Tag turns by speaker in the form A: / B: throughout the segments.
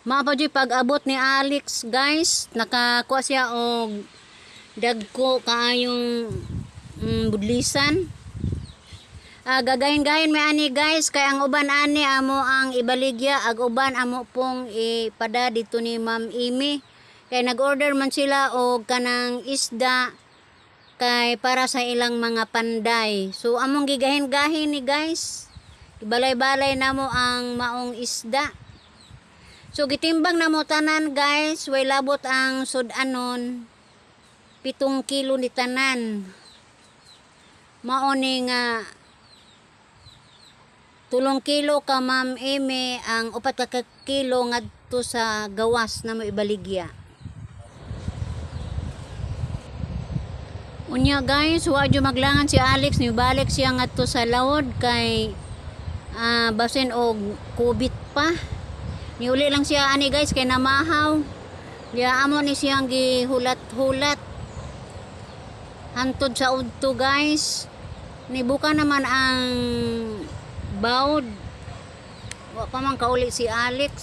A: Mao pa jud pag-abot ni Alex, guys, nakakuha siya og dagko kaayong budlisan. Gagahin-gahin may ani, guys, kay ang uban ani amo ang ibaligya, ag uban amo pong ipada dito ni Ma'am Amy. Kay nag-order man sila og kanang isda kay para sa ilang mga panday. So among gigahin-gahin ni, guys. Balay-balay namo ang maong isda. So gitimbang namo tanan, guys, way labot ang sud-anon, 7 kilo ni tanan. Mao ni nga 3 kilo ka Ma'am Amy, ang 4 ka kilo ngadto sa gawas na mo ibaligya. Unya, guys, wa jud maglangan si Alex, nibalik siya ngadto sa lawod kay basin og kubit pa. Niuli lang siya ani, guys, kay namahaw. Diya amo ni siyang gihulat-hulat. Hantod sa udto, guys. Nibuka naman ang bawd. Wa pa man kauli si Alex.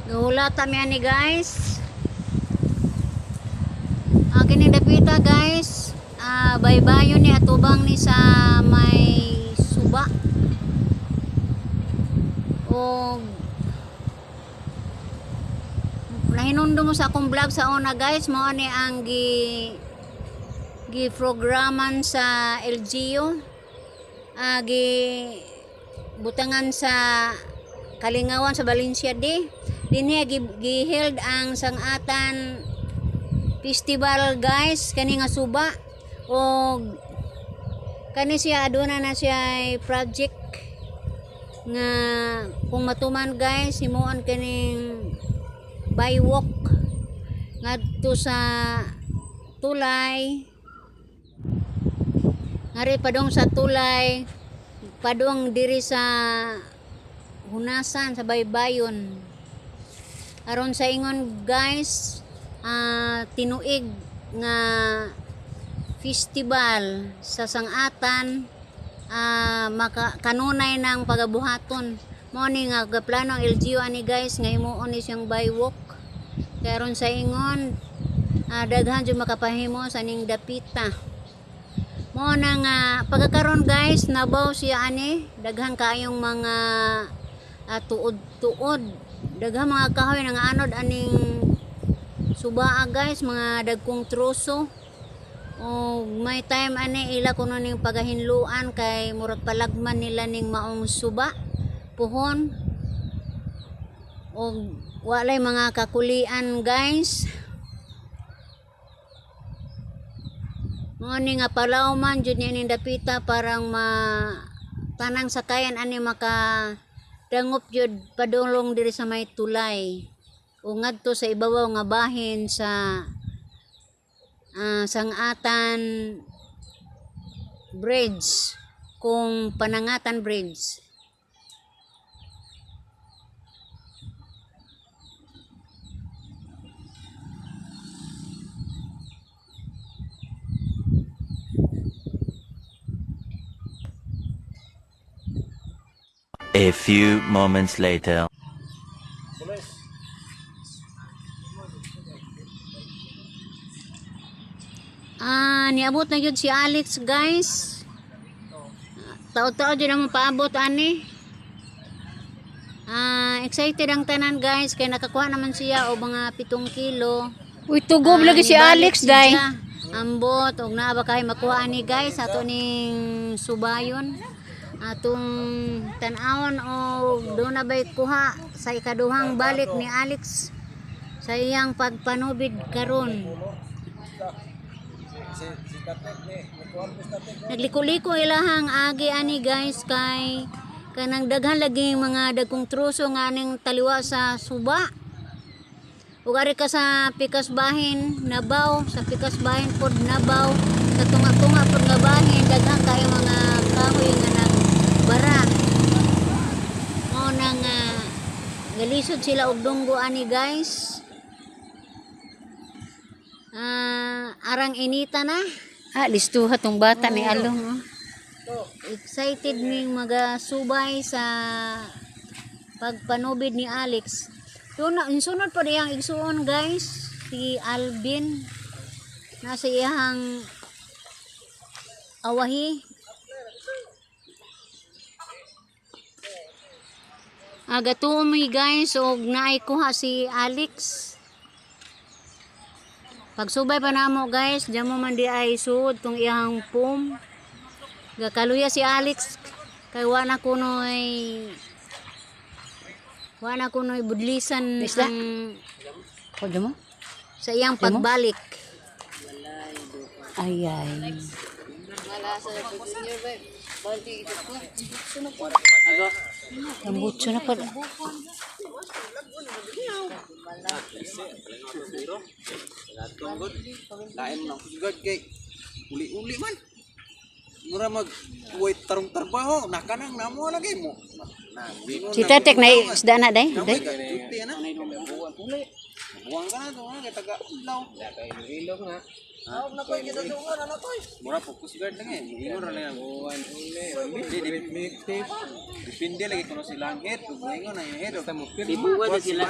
A: Gihulata mi ani, guys. Kining dapita, guys. Baybayon ni atubang ni sa may suba. Og nahinundo mo sa akong vlog sa una, guys, mao ni ang gi gi programan sa LGU. Gi butangan sa Kalingawan sa Valencia de. Dinhi gi held ang Sangatan Festival, guys, kani nga suba. Og kani siya aduna na siya project nga kung matuman, guys, himuon kining bywalk ngadto sa tulay, ngari padong sa tulay, padong diri sa hunasan sa baybayon, aron sa ingon, guys, tinuig nga festival sa Sangatan, maka kanunay ng pagabuhaton. Mo ni nga gaplano ang LGU ani, guys, nga himuon ni siyang bywalk kay aron sa ingon daghan jud makapahimo sa ning dapita. Mo na nga pagkakaron, guys, nabaw siya ani, daghan kaayong mga tuod-tuod, daghan mga kahoy nga anod aning subaa, guys, mga dagkong troso. O may time ani ila kuno ning pagahinluan kay murag palagman nila ning maong suba puhon og walay mga kakulian, guys. Mao ni nga palaw man jud ni ning dapita, parang ma tanang sakayan ani maka dangop jud padulong diri sa may tulay o ngadto sa ibabaw nga bahin sa Sangatan Bridge, kung Panangatan Bridge.
B: A few moments later.
A: Niabot na jud si Alex, guys. Tao-tao jud ang paabot ani. Excited ang tanan, guys, kay nakakuha naman siya og mga 7 kilo.
C: Uy, tugob lagi si
A: Nibalik
C: Alex, day.
A: siya. Ambot og naa ba kay makuha ani, guys, ato ning subayon. Atong tan-awon og doon na bay kuha sa ikaduhang balik ni Alex sa iyang pagpanubid karon. Nagliko-liko ilahang agi ani, guys, kay kanang daghan lagi mga dagkong troso nga aning taliwa sa suba. Ug ari ka sa pikas bahin nabaw, sa pikas bahin pod nabaw, sa tunga-tunga pod nga bahin daghan kayo mga kahoy nga nagbara. Mao na nga galisod sila og dunggo ani, guys. Arang inita na.
C: Listuha tong bata ni Along, oh.
A: Excited ning magasubay sa Pagpanubid ni Alex. Tuna, sunod pa diyang igsuon, guys, si Alvin. Nasa iyang awahi. Aga mi, guys, og naay kuha si Alex. Pagsubay pa namo, guys, diyan mo man di ay suod tong iyang pum. Gakaluya si Alex kay wa na kunoy budlisan
C: Isda?
A: ang
C: Pwede mo?
A: sa iyang pagbalik.
C: Ay, ay. Ang butso na pala.
D: Lain mo ng God kay uli-uli man. Mura mag wait tarong trabaho nakanang namo lagi mo.
C: Si Tetek na isda na day. Day.
D: Duty na. Buwang ka na to kay taga adlaw. Ilog na. Na koy kita dungan ano toy. Mura focus guard lang eh. Muingon ra lang. Buwan uli. Depende lagi kuno silang head, muingon na yung head. Tibuwa na sila.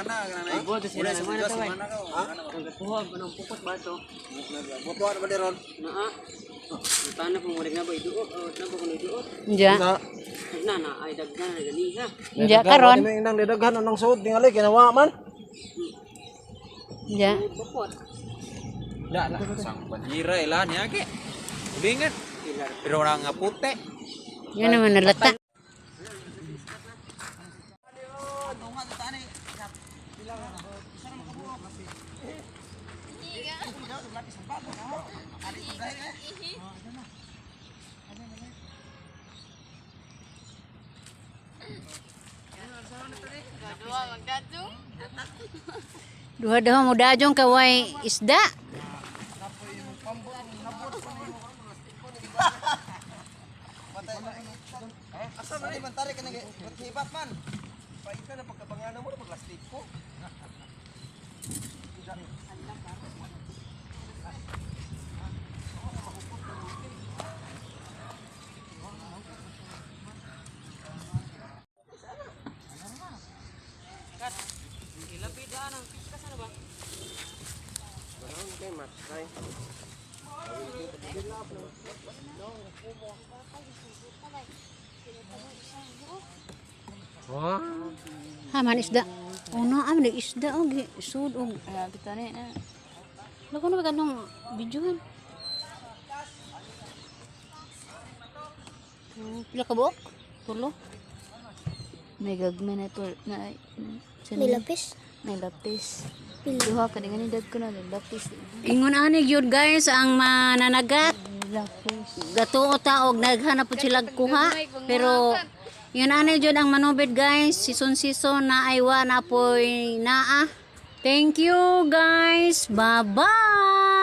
D: Tibuwa na sila. Semana ka.
E: Kuha ba ng pukot ba to?
D: Botoan ba ron?
E: Naa. Tana po mo na ba iduot o na ba kuno iduot?
C: Diya.
E: Dagna na ay dagna na ganiha.
C: Diya karon.
D: Inang didaghan anang suod tingali kinawa man.
C: Diya.
E: Pukot.
D: La la sang panira ila niya ke. Ulingan. Pero ora nga puti.
C: Yan naman nalata. Duha duha mo dajong kaway isda.
D: Asa man ni mantari ka nang hibat man. Paita na pagkabanganan mo paglastik ko.
C: Ha man isda. Uno am ni isda og sud og.
F: Kita ni na.
C: Lako na ba ganong videohan? Pila ka buok? Tulo.
F: May gagmay na to na. May lapis? May lapis. Duha ka ni dag ko na lapis.
C: Ingon ani gyud, guys, ang mananagat.
F: Lapis.
C: Gatuo ta og naghanap po sila kuha. Pero yun ani jud ang manubid, guys, season season na ay wa na poy naa. Thank you, guys. Bye bye.